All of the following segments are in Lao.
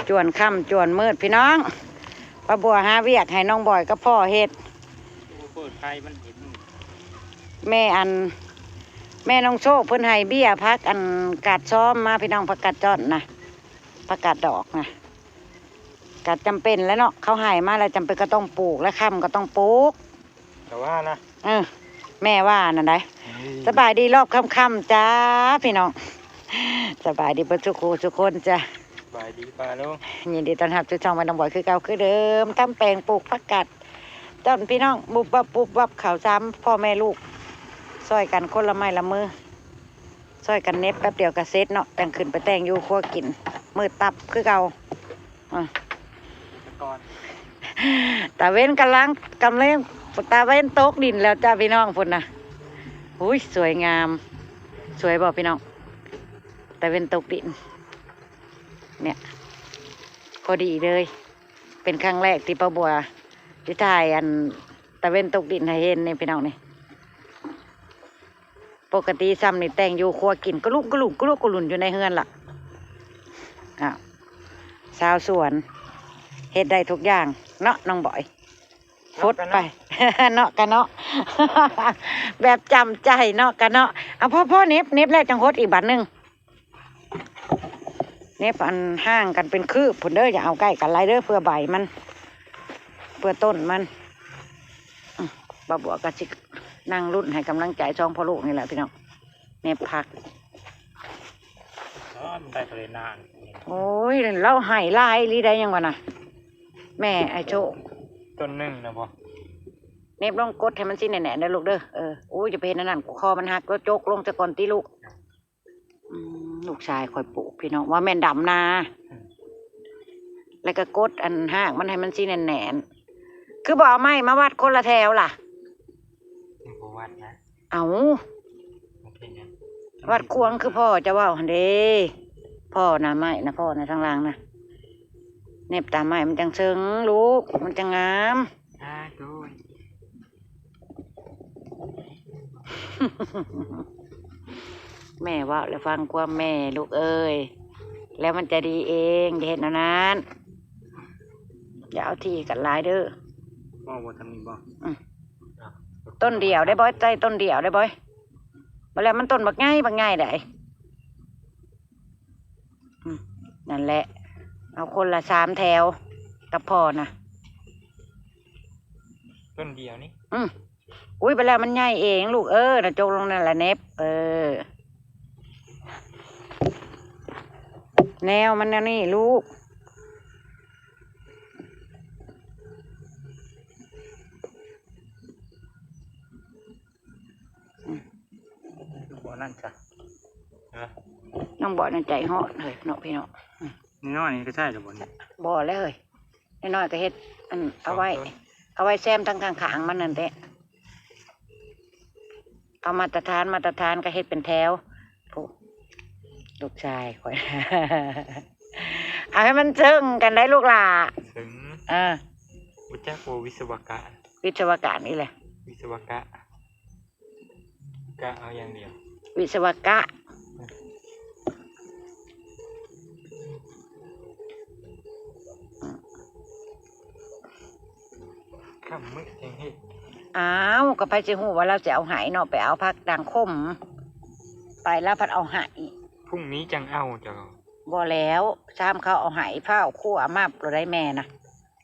ຈວນຄ່ຳຈວນມືດພີ່ນ້ອງ ປ້າບົວຫາວຽກໃຫ້ນ້ອງບອຍກັບພໍ່ເຮັດ. ໂອ້ ເປີດໄຟມັນເຫັນ. ແມ່ອັນ ແມ່ນ້ອງໂຊກເພິ່ນໃຫ້ເບ້ຍຜັກອັນກາດຊອມມາພີ່ນ້ອງ ຜັກກາດຈ້ອນນະ ຜັກກາດດອກນະ ກະຈຳເປັນແຫຼະເນາະ ເຂົາໃຫ້ມາແລ້ວຈຳເປັນກໍຕ້ອງປູກ ແລະຄ່ຳກໍຕ້ອງປູກ. ກະວ່ານະ ເອີ ແມ່ວ່ານັ້ນໃດ໋. ເອີ ສະບາຍດີລອບຄ່ຳໆ ຈ້າພີ່ນ້ອງ ສະບາຍດີເບິດທຸກຜູ້ທຸກຄົນຈ້າ. ສະບາຍດີປ້າລຸງ ຍິນດີຕ້ອນຮັບສູ່ຊ່ອງແມ່ນ້ອງບອຍຄືເກົ່າຄືເດີມ. ທຳແປງປູກຜັກກາດຈ້ອນພີ່ນ້ອງ ບຸບບັບບຸບບັບ ເຂົ້າສາມພໍ່ແມ່ລູກ ຊ່ອຍກັນຄົນລະໄມ້ລະມື. ຊ່ອຍກັນເໜັບແປັບດຽວກະເສັດເນາະ ຈັ່ງຂຶ້ນໄປແຕ່ງຢູ່ຄົວກິນ ມືດຕັບຄືເກົ່າ. ອາ ຕາເວັນກຳລັງ ກຳລັງ ຕາເວັນຕົກດິນແລ້ວຈ້າພີ່ນ້ອງ ພຸ້ນນະ. ອຸ້ຍ ສວຍງາມ ສວຍບໍ່ພີ່ນ້ອງ? ຕາເວັນຕົກດິນ ເນຍ ພໍດີເລີຍ ເປັນຄັ້ງແລກທີ່ປ້າບົວຊິຖ່າຍອັນຕາເວັນຕົກດິນໃຫ້ເຫັນນີ້ພີ່ນ້ອງນີ້. ປົກກະຕິຊ່ຳນີ້ແຕ່ງຢູ່ຄົວກິນກະລຸ້ງກະລຸ້ງກະລຸ້ງກະລຸ້ງຢູ່ໃນເຮືອນລະ. ອ້າວ ຊາວສວນເຮັດໄດ້ທຸກຢ່າງເນາະນ້ອງບອຍ ຟົດໄປເນາະກະເນາະ ແບບຈຳໃຈເນາະກະເນາະ. ເອົາ ພໍໆ ເໜັບ ເໜັບແລ້ວຈັ່ງຫົດອີກບາດໜຶ່ງ. ເໜັບອັນຫ່າງກັນເປັນຄືບພຸ້ນເດີ ຢ່າເອົາໃກ້ກັນຫຼາຍເດີ ເພື່ອໃບມັນ ເພື່ອຕົ້ນມັນ. ອື ປ້າບົວກະຊິນັ່ງລຸ້ນໃຫ້ກຳລັງໃຈສອງພໍ່ລູກນີ້ແຫຼະພີ່ນ້ອງ ເໜັບຜັກ. ອໍ ມັນໄດ້ທະເລນານ. ໂອ້ຍ ລາວໃຫ້ຫຼາຍອີ່ຫຼີໄດ໋ ຫຍັງວະນະ ແມ່ອ້າຍໂຊກ ຕົ້ນໜຶ່ງນະບໍ່ ເໜັບລອງກົດໃຫ້ມັນຊິແໜ້ນໆ ເດີລູກເດີ. ເອີ ໂອ້ຍ ຢ່າໄປເຮັດອັນນັ້ນ ຄໍມັນຫັກ ລະຈົກລົງຊະກ່ອນຕິລູກ. ອືມ ລູກຊາຍຂ້ອຍປູກພີ່ນ້ອງ ວ່າແມ່ນດຳນາ ແລ້ວກໍກົດອັນຮາກມັນໃຫ້ມັນຊິແໜ້ນໆ. ຄືບໍ່ເອົາໄມ້ມາວັດຄົນລະແຖວລະ? ບໍ່ວັດນະ. ເອົາ ມັນເປັນຫຍັງ? ວັດຂວາງຄືພໍ່ເຈົ້າເວົ້າຫັ້ນເດ້. ພໍ່ນະ ໄມ້ນະ ພໍ່ນະ ທາງຫຼັງນະ ເໜັບຕາມໄມ້ມັນຈັ່ງເຊິ່ງລູກ ມັນຈັ່ງງາມ. ສາທຸ. ແມ່ເວົ້າແລ້ວຟັງຄວາມແມ່ລູກເອີຍ ແລ້ວມັນຈະດີເອງ ຢ່າເຮັດແນວນັ້ນ ຢ່າເອົາທີ່ກັນຫຼາຍເດີ. ເວົ້າບໍ່ທຳນີ້ບໍ່? ອື ຕົ້ນດຽວໄດ້ບໍ່? ໃສ່ຕົ້ນດຽວໄດ້ບໍ່? ບໍ່ແລ້ວມັນຕົ້ນບັກໃຫຍ່ ບັກໃຫຍ່ໃດ໋. ອື ນັ້ນແຫຼະ ເອົາຄົນລະສາມແຖວກັບພໍ່ນະ. ຕົ້ນດຽວນີ້? ອື ອຸ້ຍ ໄປແລ້ວມັນໃຫຍ່ເອງລູກເອີຍ ນະ ຈົກລົງນັ້ນລະເໜັບ. ເອີ ແນວມັນແນວນີ້ລູກ. ອື ບໍ່ນັ້ນຈ້ະ ຮະ ນ້ອງບອຍນັ້ນໃຈຮ້ອນເຮີ້ຍເນາະພີ່ນ້ອງ. ອື ນ້ອຍໆ ນີ້ກໍໃຊ້ແລ້ວບໍ່ນີ້? ບໍ່ແລ້ວເຮີ້ຍ ນ້ອຍໆ ກໍເຮັດອັນ ເອົາໄວ້ ສອງຕົ້ນ ເອົາໄວ້ແຊມທາງຂ້າງໆ ມັນນັ້ນແຫຼະ. ເອົາມາດຕະຖານ ມາດຕະຖານກໍເຮັດເປັນແຖວ. ຜູ້ ລູກຊາຍຂ້ອຍ ເອົາໃຫ້ມັນເຊິ່ງກັນໄດ໋ລູກຫຼ້າ. ເຊິ່ງ ເອີ ຮູ້ຈັກບໍ່ ວິສະວະກະ? ວິສະວະກະນີ້ແຫຼະ ວິສະວະກະ ກະເອົາຢ່າງດຽວ ວິສະວະກະ. ຄ່ຳມືດຈັ່ງເຮັດ. ອ້າວ ກໍໃຜຊິຮູ້ວ່າລາວຊິເອົາໃຫ້ເນາະ ໄປເອົາຜັກດ່າງຂົມ ໄປລາວພັດເອົາໃຫ້. ພຸ່ງນີ້ຈັ່ງເອົາ ເຈົ້າ. ບໍ່ແລ້ວ ຊາມເຂົາເອົາໃຫ້ ຟ້າວຄົວມາໂລດໄດ໋ແມ່ນະ.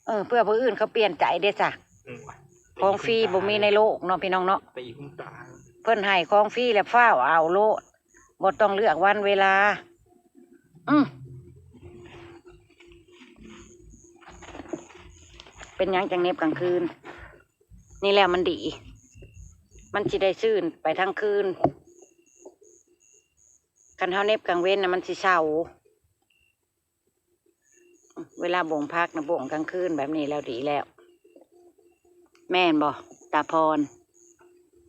ເອີ ເພື່ອຜູ້ອື່ນເຂົາປ່ຽນໃຈເດ້ຊະ. ອືມ ຂອງຟຣີບໍ່ມີໃນໂລກເນາະ ພີ່ນ້ອງເນາະ ໄປອີກຫຸ້ມຕາ. ເພິ່ນໃຫ້ຂອງຟຣີແລ້ວຟ້າວເອົາໂລດ ບໍ່ຕ້ອງເລືອກວັນເວລາ. ອືມ ເປັນຫຍັງຈັ່ງເໜັບກາງຄືນ? ນີ້ແຫຼະມັນດີ ມັນຊິໄດ້ຊື່ນໄປທັງຄືນ. ຄັນເຮົາເໜັບກາງເວັນນະ ມັນຊິເຊົາ. ເວລາບົ່ງຜັກນະ ບົ່ງກາງຄືນແບບນີ້ແລ້ວດີແລ້ວ ແມ່ນບໍ່ ຕາພອນ?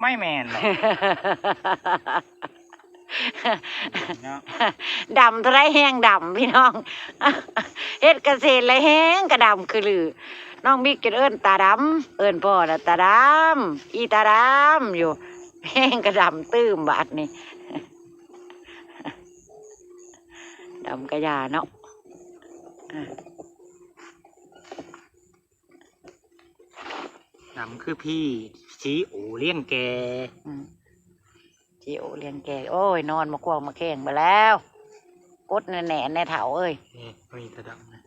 ໄມ່ແມ່ນດອກ ເນາະ ດຳເທົ່າໃດແຮງດຳ ພີ່ນ້ອງ ເຮັດກະເສດແລ້ວແຮງກະດຳຄືລື. ນ້ອງມິກຈົນເອີ້ນຕາດຳ ເອີ້ນພໍ່ນະຕາດຳ ອີຕາດຳຢູ່ ແຮງກະດຳຕື່ມບາດນີ້. ດຳກະຢ່າເນາະ ດຳຄືພີ່ ຊີໂອລ້ຽງແກ່ ອືມ ຊີໂອລ້ຽງແກ່. ໂອ້ຍ ນອນມາຄວງມາແຂ່ງໄປແລ້ວ ກົດແໜ້ນໆ ແນ່ເຖົ້າເອີຍ. ນີ້ ມີແຕ່ດຳນະ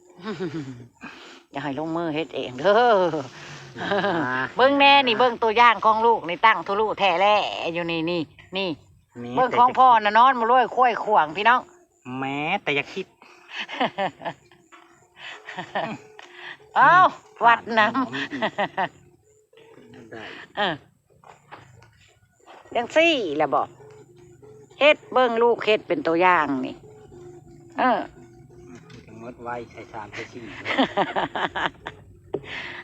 ຢ່າໃຫ້ລົງມືເຮັດເອງເດີ. ເບິ່ງແນ່ນີ້ ເບິ່ງຕົວຢ່າງຂອງລູກນີ້ ຕັ້ງທຸລຸແທ້ແຫຼະຢູ່ນີ້ ນີ້ ນີ້ ເບິ່ງຂອງພໍ່ນະ ນອນມາລວຍຄວາຍຂວາງ ພີ່ນ້ອງ. ແມ້ແຕ່ຢາກຄິດ ເອົ້າ ວັດນຳ ໄດ້ ເອີ ຈັ່ງຊີ້ລະບໍ ເຮັດເບິ່ງລູກເຮັດເປັນຕົວຢ່າງນີ້ ເອີ ມັນກໍໝົດໄວ ໃສ່ສາມໃສ່ສີ່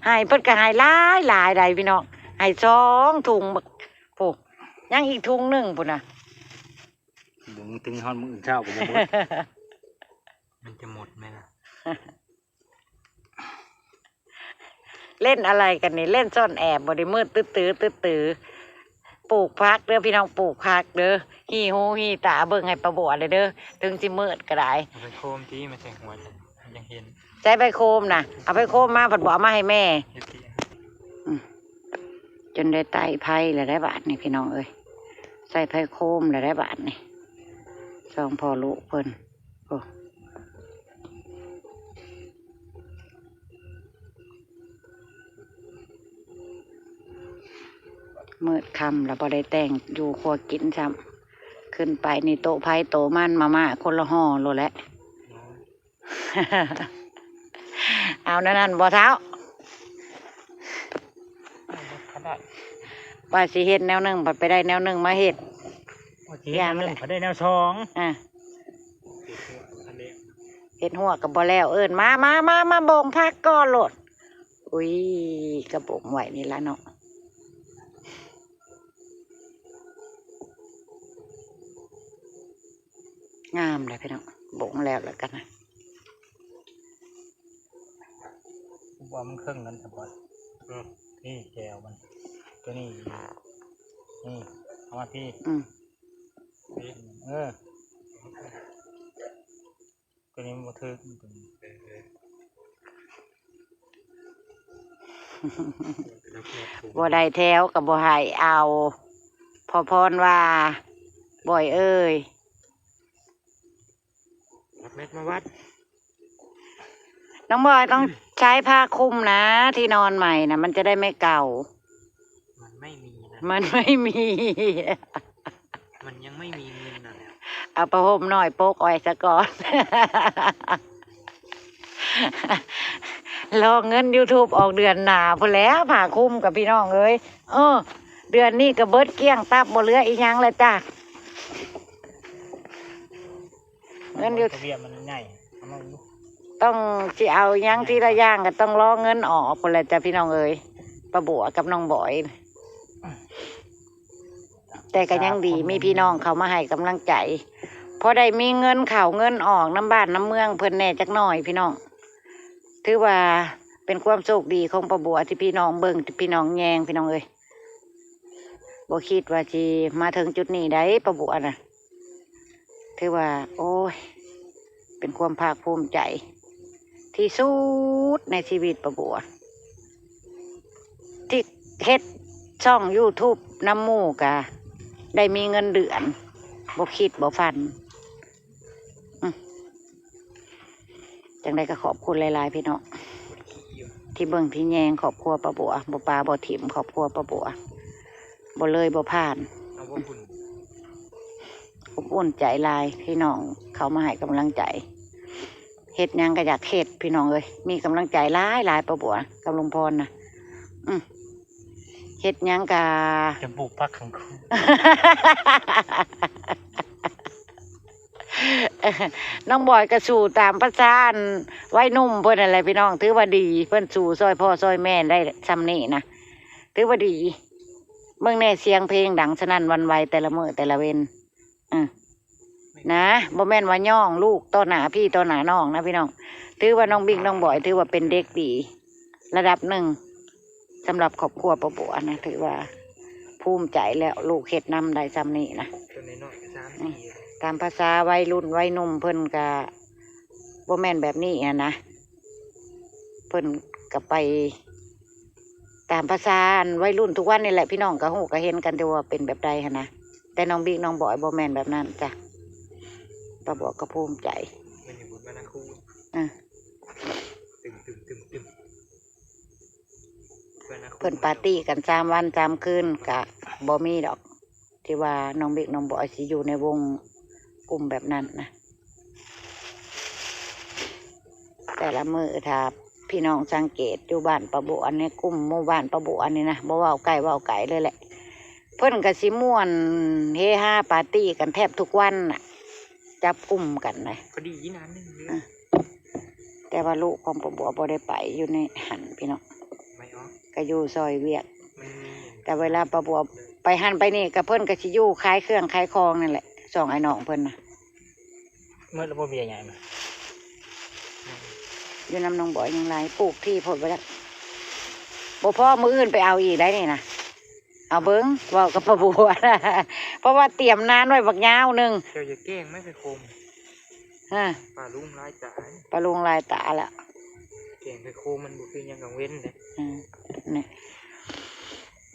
ໃຫ້ເພິ່ນກໍໃຫ້ຫຼາຍໆ ໄດ໋ພີ່ນ້ອງ ໃຫ້ສອງຖົງ ໂອ້ ຍັງອີກຖົງໜຶ່ງພຸ້ນນະ. ບໍ່ ເຖິງຮອດມື້ອື່ນເຊົ້າກໍບໍ່ໝົດ ມັນຈະໝົດໄໝລະ? ເລ່ນອະໄລກັນນີ້ ເລ່ນຊ່ອນແອບບໍ່ໄດ້ ມືດຕຶດໆ ຕຶດໆ. ປູກຜັກເດີພີ່ນ້ອງ ປູກຜັກເດີ ຮີຫູຮີຕາເບິ່ງໃຫ້ປ້າບົວແດ່ເດີ ເຖິງຊິມືດກໍໄດ້. ເອົາໄປໂຄມຕິ ມາໃສ່ຫົວ ມັນຈັ່ງເຫັນ. ໃຊ້ໃບໂຄມນະ ເອົາໃບໂຄມມາ ເພິ່ນບໍ່ເອົາມາໃຫ້ແມ່. ເຮັດຕິ ອືມ ຈົນໄດ້ໄຕ້ໄຟແລ້ວໄດ໋ບາດນີ້ ພີ່ນ້ອງເອີຍ ໃຊ້ໄຟໂຄມແລ້ວໄດ໋ບາດນີ້ ສອງພໍ່ລູກເພິ່ນ. ໂອ້ ມືດຄ່ຳແລ້ວ ບໍ່ໄດ້ແຕ່ງຢູ່ຄົວກິນຊ້ຳ ຂຶ້ນໄປນີ້ໂຕະໃຜໂຕະມັນ ມາມ່າຄົນລະຫໍ່ໂລດແຫຼະ. ເອົາແນວນັ້ນບໍ່ເຖົ້າ? ວ່າຊິເຮັດແນວໜຶ່ງ ພັດໄປໄດ້ແນວໜຶ່ງມາເຮັດ ວ່າຊິເຮັດແນວໜຶ່ງ ພັດໄດ້ແນວສອງ. ອ່າ ເຮັດຫົວກໍບໍ່ແລ້ວ ເອີ້ນມາ ມາ ມາ ມາບົງຜັກກ່ອນໂລດ. ອຸ້ຍ ກະບົງໄວ້ນີ້ລະເນາະ. ງາມແຫຼະພີ່ນ້ອງ ບົງແລ້ວລະກັນນະ. ບໍ່ ມັນເຄິ່ງນັ້ນສະບອຍ. ອືມ ນີ້ແຈວມັນ ຕົວນີ້ ນີ້ ເອົາມາພີ້. ອືມ ເອີ ຕົວນີ້ມັນບໍ່ຖືກ ຕົວນີ້ ເອີ ບໍ່ໄດ້ແຖວກໍບໍ່ໃຫ້ເອົາ. ພໍ່ພອນວ່າ ບອຍເອີຍ ຮັບແມັດມາວັດ. ນ້ອງບອຍຕ້ອງໃຊ້ຜ້າຄຸມນະ ທີ່ນອນໃໝ່ນະ ມັນຈະໄດ້ໄມ່ເກົ່າ. ມັນໄມ່ມີນະ ມັນໄມ່ມີ ມັນຍັງໄມ່ມີເງິນນະ. ເອົາຜ້າຫົ່ມນ້ອຍປົກໄວ້ສາກ່ອນ ລໍເງິນຢູທູບອອກເດືອນໜ້າພຸ້ນແຫຼະ ຜ້າຄຸມກັບພີ່ນ້ອງເອີຍ. ເອີ ເດືອນນີ້ກໍເບິດກ້ຽງຕັບ ບໍ່ເຫຼືອອີ່ຫຍັງແລ້ວຈ້າ. ເງິນຢູ່ ເວຍມັນໃຫຍ່ ເອົາມາ ຕ້ອງຊິເອົາຫຍັງທີລະຢ່າງ ກໍຕ້ອງລໍເງິນອອກພຸ້ນແຫຼະຈ້າ ພີ່ນ້ອງເອີຍ ປ້າບົວກັບນ້ອງບອຍ. ແຕ່ກໍຍັງດີ ມີພີ່ນ້ອງເຂົ້າມາໃຫ້ກຳລັງໃຈ ພໍໄດ້ມີເງິນເຂົ້າເງິນອອກນຳບ້ານນຳເມືອງເພິ່ນແດ່ຈັກໜ້ອຍພີ່ນ້ອງ. ຖືວ່າເປັນຄວາມໂຊກດີຂອງປ້າບົວ ທີ່ພີ່ນ້ອງເບິ່ງ ທີ່ພີ່ນ້ອງແຍງ ພີ່ນ້ອງເອີຍ. ບໍ່ຄິດວ່າຊິມາເຖິງຈຸດນີ້ໄດ໋ ປ້າບົວນະ. ຖືວ່າ ໂອ້ຍ ເປັນຄວາມພາກພູມໃຈທີ່ສຸດໃນຊີວິດປ້າບົວ ທີ່ເຮັດຊ່ອງຢູທູບນຳໝູ່ກະໄດ້ມີເງິນເດືອນ ບໍ່ຄິດບໍ່ຝັນ. ອືມ ຈັ່ງໃດກໍຂອບຄຸນຫຼາຍໆ ພີ່ນ້ອງ ທີ່ເບິ່ງທີ່ແຍງຄອບຄົວປ້າບົວ ບໍ່ປາບໍ່ຖິ້ມຄອບຄົວປ້າບົວ ບໍ່ເລີຍບໍ່ຜ່ານ. ເອົາ ອົບອຸ່ນ ອົບອຸ່ນໃຈຫຼາຍ ພີ່ນ້ອງເຂົ້າມາໃຫ້ກຳລັງໃຈ ເຮັດຫຍັງກໍຢາກເຮັດ ພີ່ນ້ອງເອີຍ. ມີກຳລັງໃຈຫຼາຍໆ ປ້າບົວກັບລຸງພອນນະ. ອືມ ເຮັດຫຍັງກະ ຈະປູກຜັກຂັງຄູ ນ້ອງບອຍກໍສູ້ຕາມພາສາອັນໄວໜຸ່ມເພິ່ນນັ້ນແຫຼະ ພີ່ນ້ອງ. ຖືວ່າດີ ເພິ່ນສູ້ຊ່ອຍພໍ່ຊ່ອຍແມ່ໄດ້ຊ່ຳນີ້ນະ ຖືວ່າດີ. ເບິ່ງແນ່ ສຽງເພງດັງສະໜັ່ນຫວັ່ນໄຫວແຕ່ລະມື້ແຕ່ລະເວັນ. ເອີ ນະ ບໍ່ແມ່ນວ່າຍ້ອງລູກຕໍ່ໜ້າພີ່ຕໍ່ໜ້ານ້ອງນະ ພີ່ນ້ອງ. ຖືວ່ານ້ອງບິ້ງນ້ອງບອຍ ຖືວ່າເປັນເດັກດີລະດັບໜຶ່ງ ສຳລັບຄອບຄົວປ້າບົວນະ. ຖືວ່າພູມໃຈແລ້ວ ລູກເຮັດນຳໄດ້ຊ່ຳນີ້ນະ. ຕົວນ້ອຍໆ ສາມ ອືມ ສີ່ ຕາມພາສາໄວລຸ້ນໄວໜຸ່ມເພິ່ນກະບໍ່ແມ່ນແບບນີ້ຫັ້ນນະ. ເພິ່ນກໍໄປຕາມພາສາອັນໄວລຸ້ນທຸກວັນນີ້ແຫຼະ ພີ່ນ້ອງກໍຮູ້ກໍເຫັນກັນ ແຕ່ວ່າເປັນແບບໃດຫັ້ນນະ. ແຕ່ນ້ອງບິກນ້ອງບອຍບໍ່ແມ່ນແບບນັ້ນຈ້ະ ປ້າບວກກໍພູມໃຈ. ມັນຢູ່ບຸນບ້ານນາຄູ ອາ ຕຶມໆໆໆ ເພິ່ນປາຕີ້ກັນສາມວັນສາມຄືນ ກະບໍ່ມີດອກ ທີ່ວ່ານ້ອງບິກນ້ອງບອຍຊິຢູ່ໃນວົງກຸ່ມແບບນັ້ນນະ. ແຕ່ລະມື້ ຖ້າພີ່ນ້ອງສັງເກດຢູ່ບ້ານປ້າບວກ ໃນກຸ່ມໝູ່ບ້ານປ້າບວກນີ້ນະ ບໍ່ເວົ້າໃກ້ເວົ້າໄກເລີຍແຫຼະ ເພິ່ນກໍຊິມ່ວນເຮຮາປາຕີ້ກັນແທບທຸກວັນນະ ຈັບກຸ່ມກັນນະ ພໍດີນານໜຶ່ງເລີຍ. ແຕ່ວ່າລູກຂອງປ້າບວກບໍ່ໄດ້ໄປຢູ່ໃນຫັ້ນພີ່ນ້ອງ ໄປອອກ ກໍຢູ່ຊ່ອຍວຽກ. ມັນມີ ແຕ່ເວລາປ້າບວກໄປຫັ້ນໄປນີ້ ກໍເພິ່ນກໍຊິຢູ່ຂາຍເຄື່ອງຂາຍຂອງນັ້ນແຫຼະ ສອງອ້າຍນ້ອງເພິ່ນນະ. ໝົດແລ້ວບໍ່ເບຍໃຫຍ່ມາ ຢູ່ນຳນ້ອງບອຍຍັງຫຼາຍ ປູກທີ່ໂພດບໍ່ໄດ້ ບໍ່ພໍມື້ອື່ນໄປເອົາອີກໄດ໋ນີ້ນະ. ເອົາເບິ່ງ ເວົ້າກັບປ້າບວກ ເພາະວ່າຕຽມນານໄວ້ບັກຍາວໜຶ່ງ. ເຈົ້າຢ່າແກ້ງໄມ້ໄຜ່ໂຄມ ຮະ ປ້າລຸງຫຼາຍຕາ ປ້າລຸງຫຼາຍຕາລະ ແກ້ງໄຜ່ໂຄມມັນບໍ່ຄືຍາມກາງເວັນເດ້. ອືມ ນີ້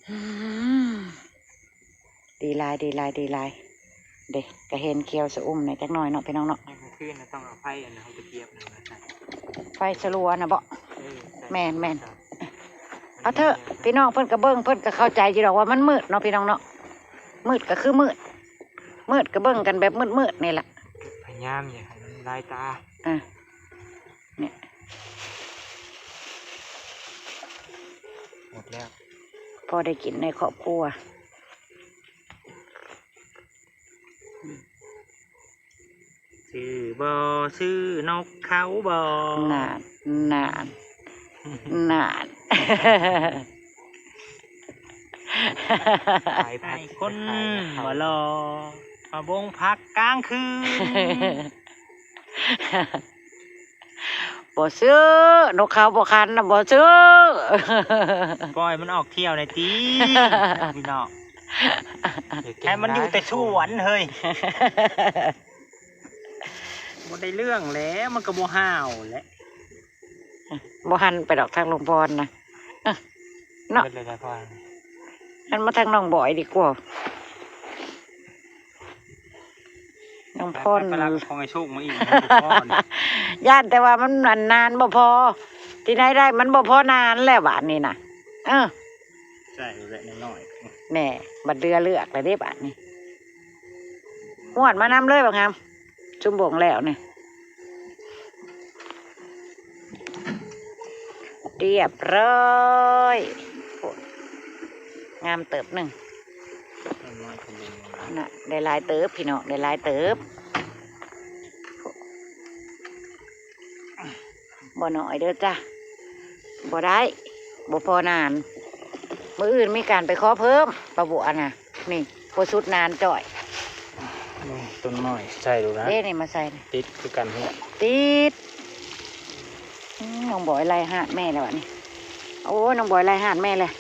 ອືມ ດີຫຼາຍ ດີຫຼາຍ ດີຫຼາຍ. ເດ້ ກະເຫັນຂຽວຊະອຸ່ມແດ່ຈັກໜ້ອຍເນາະ ພີ່ນ້ອງເນາະ. ຍາມກາງຄືນນະ ຕ້ອງເອົາໄຟອັນນັ້ນ ເຮົາໄປກຽບນັ້ນມາໃສ່ ໄຟສະລັວນະເບາະ. ເອີ ໃສ່ ແມ່ນໆ ເອົາເຖາະ ພີ່ນ້ອງເພິ່ນກະເບິ່ງ ເພິ່ນກະເຂົ້າໃຈຢູ່ດອກວ່າມັນມືດເນາະ ພີ່ນ້ອງເນາະ. ມືດກະຄືມືດ ມືດກະເບິ່ງກັນແບບມືດໆນີ້ລະ. ພະຍາຍາມຢ່າໃຫ້ມັນລາຍຕາ ອ່ະ ນີ້ ໝົດແລ້ວ ພໍໄດ້ກິນໃນຄອບຄົວ. ຊື້ບໍ່ ຊື້ນົກເຂົາບໍ່? ນານ ນານ ນານ ຂາຍຜັກ ໄອ້ຄົນບໍ່ຫຼໍ່ ມາບົງຜັກກາງຄືນ. ບໍ່ຊື້ ນົກເຂົາບໍ່ຄັນນະ ບໍ່ຊື້. ປ່ອຍມັນອອກທ່ຽວແດ່ຕິ ພີ່ນ້ອງ ໃຫ້ມັນຢູ່ແຕ່ສວນເຮີ້ຍ. ບໍ່ໄດ້ເລື່ອງແຫຼະ ມັນກໍບໍ່ຫ້າວແຫຼະ. ບໍ່ຫັນໄປດອກທາງຫຼວງພອນນະ ເນາະ. ເບິດເລີຍນະ ພອນ ຫັນມາທາງນ້ອງບອຍດີກວ່າ. ນ້ອງພອນ ໄປໆ ຂອງໄອ້ໂຊກມາອີກ ຍັງບໍ່ພໍນະ. ຢ້ານແຕ່ວ່າມັນອັນນານບໍ່ພໍ ທີ່ໃດໄດ້ ມັນບໍ່ພໍນານແລ້ວບາດນີ້ນະ. ເອີ ໃສ່ແຫຼະນ້ອຍໆ ແນ່ ບັດເດືອເລືອກແລ້ວເດ້ບາດນີ້. ຫວດມານຳເລີຍບັກງາມ ຊຸມບົງແລ້ວນີ້. ລຽບຮ້ອຍ ໂອ້ ງາມເຕີບໜຶ່ງນະ ໄດ້ຫຼາຍເຕີບພີ່ນ້ອງ ໄດ້ຫຼາຍເຕີບ ບໍ່ໜ້ອຍເດີຈ້າ ບໍ່ໄດ້ ບໍ່ພໍນານ. ມື້ອື່ນມີການໄປຂໍເພີ່ມ ປາບົວນະ ນີ້ ບໍ່ສຸດນານຈ້ອຍ. ຕົ້ນໄມ້ໃສ່ດູນະ ເດ້ນີ້ມາໃສ່ນີ້ ຕິດຄືກັນຫັ້ນແຫຼະ ຕິດ. ອືມ ນ້ອງບອຍໄລ່ຫາດແມ່ແລ້ວບາດນີ້ ໂອ້ຍ ນ້ອງບອຍໄລ່ຫາດແມ່ແລ້ວ.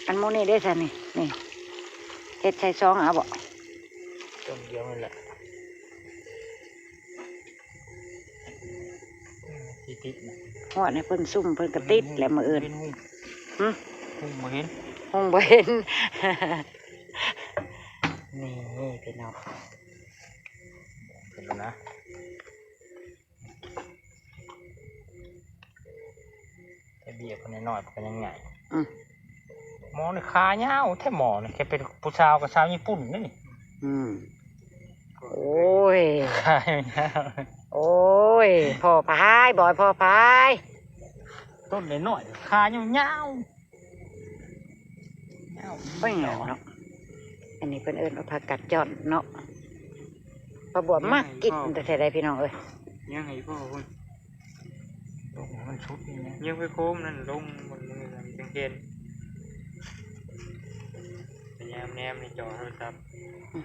ອັນໝູ່ນີ້ເດ້ຊັ້ນນີ້ ນີ້ ເຮັດໃສ່ຊອງເອົາບໍ? ຕົ້ນດຽວນີ້ແຫຼະ ຊິຕິດນະ ຮອດໃຫ້ເພິ່ນຊຸ່ມເພິ່ນກະຕິດແຫຼະມື້ອື່ນ. ຫຶ ຫຸ່ງບໍ່ເຫັນ ຫຸ່ງບໍ່ເຫັນ. ນີ້ພີ່ນ້ອງ ເຫັນແລ້ວນະ ແຕ່ເບຍເພິ່ນນ້ອຍໆ ເພິ່ນກະຍັງໃຫຍ່. ອືມ ໝໍນີ້ຂາຍາວແທ້ ໝໍນີ້ ແຄ່ເປັນຜູ້ສາວກະສາວຍີ່ປຸ່ນເດ້ນີ້. ອືມ ໂອ້ຍ ຂາຍາວ ໂອ້ຍ ພໍ່ພາຍ ບອຍ ພໍ່ພາຍ ຕົ້ນນ້ອຍໆ ຂາຍາວໆ. ເປັນຫຍັງເນາະ ອັນນີ້ເພິ່ນເອີ້ນວ່າຜັກກາດຈ້ອນເນາະ ປາບົວມັກກິນແທ້ໆ ໄດ໋ພີ່ນ້ອງເອີຍ. ຍັງໃຫ້ພໍ່ເພິ່ນ ຕົກໃຫ້ມັນສຸດນີ້ນະ ຍັງໄປໂຄມນັ້ນລົງ ມັນ ມັນຈັ່ງເຫັນ ພະຍາຍາມແນມໃນຈໍໂທລະສັບ. ອືມ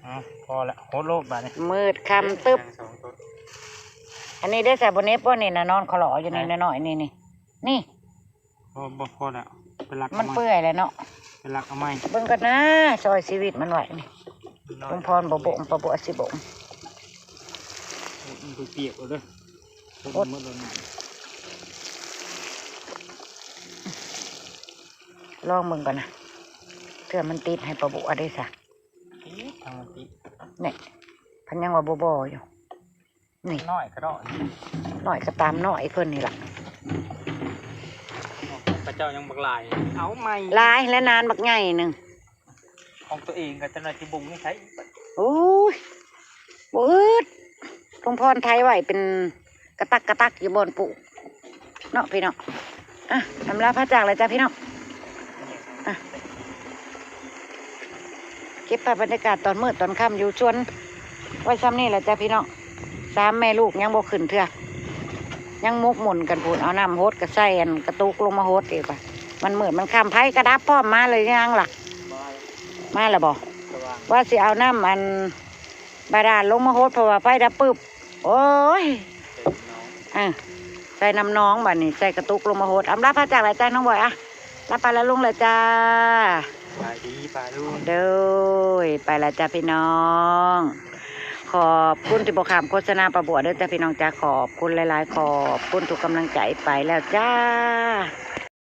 ເອົາ ພໍລະ ໂຫດໂລດບາດນີ້ ມືດຄ່ຳຕຶບ. ອັນນີ້ເດ້ ສາບໍ່ເນັບບໍ່ນີ້ນະ ນອນຄໍຫຼໍຢູ່ນີ້ ໃສ ນ້ອຍໆ ນີ້ ນີ້ ນີ້. ບໍ່ ບໍ່ພໍແລ້ວ ໄປລັກເອົາໃໝ່ ມັນເປື່ອຍແລ້ວເນາະ ໄປລັກເອົາໃໝ່. ເບິ່ງກ່ອນນະ ຊ່ອຍຊີວິດມັນໄວ້ນີ້ ລຸງພອນບໍ່ບົ່ງ ປ້າບົວຊິບົ່ງ. ມັນເປີກໆ ເອົາເດີ ຄົນໝົດແລ້ວນະ. ລອງເບິ່ງກ່ອນນະ ເທື່ອມັນຕິດໃຫ້ປ້າບົວເດ້ຊະ. ຕິດ ທາງມັນຕິດ ນີ້ ເພິ່ນຍັງວ່າບໍ່ບໍ່ຢູ່. ນີ້ ນ້ອຍກໍນ້ອຍ ນ້ອຍກໍຕາມນ້ອຍເພິ່ນນີ້ລະ. ຂະເຈົ້າຍັງບັກຫຼາຍ ເອົາໃໝ່ ຫຼາຍແລະນານບັກໃຫຍ່ໜຶ່ງ. ຂອງຕົວເອງກໍຈະໜ້ອຍຊິບົ່ງໃສ່. ໂອ້ຍ ບໍ່ອຶດ ລຸງພອນໄຖໄວ້ເປັນກະຕັກກະຕັກຢູ່ບ່ອນປູກເນາະພີ່ນ້ອງ. ອ່ະ ອຳລາພາຈາກແລ້ວຈ້າພີ່ນ້ອງ. ອ່ະ ເກັບພາບບັນຍາກາດຕອນມືດຕອນຄ່ຳຢູ່ສວນໄວ້ຊ່ຳນີ້ແຫຼະຈ້າພີ່ນ້ອງ. ສາມແມ່ລູກຍັງບໍ່ຂຶ້ນເທື່ອ ຍັງໝົກໝຸ່ນກັນພຸ້ນ. ເອົານ້ຳຫົດກໍໃສ່ອັນກະຕຸກລົງມາຫົດອີກວ່າ ມັນມືດມັນຄ່ຳ ໄຟກະດັບພ້ອມ. ມາແລ້ວຍັງລະ ມາແລ້ວບໍ່? ສະຫວ່າງ ວ່າຊິເອົານ້ຳອັນບາດານລົງມາຫົດ ເພາະວ່າໄຟດັບປຶບ. ໂອ້ຍ ເອີ ໃສ່ນ້ຳໜອງ ບາດນີ້ໃສ່ກະຕຸກລົງມາຫົດ. ອຳລາພາຈາກແລ້ວຈ້ານ້ອງບອຍ. ອ່ະ ລາໄປລາລົງແລ້ວຈ້າ. ສະບາຍດີປ້າລຸງ. ໂດຍ ໄປລະຈ້າພີ່ນ້ອງ. ຂອບຄຸນທີ່ບໍ່ຂ້າມໂຄສະນາປ້າບົວເດີຈ້າພີ່ນ້ອງຈ້າ. ຂອບຄຸນຫຼາຍໆ ຂອບຄຸນທຸກກຳລັງໃຈ. ໄປແລ້ວຈ້າ.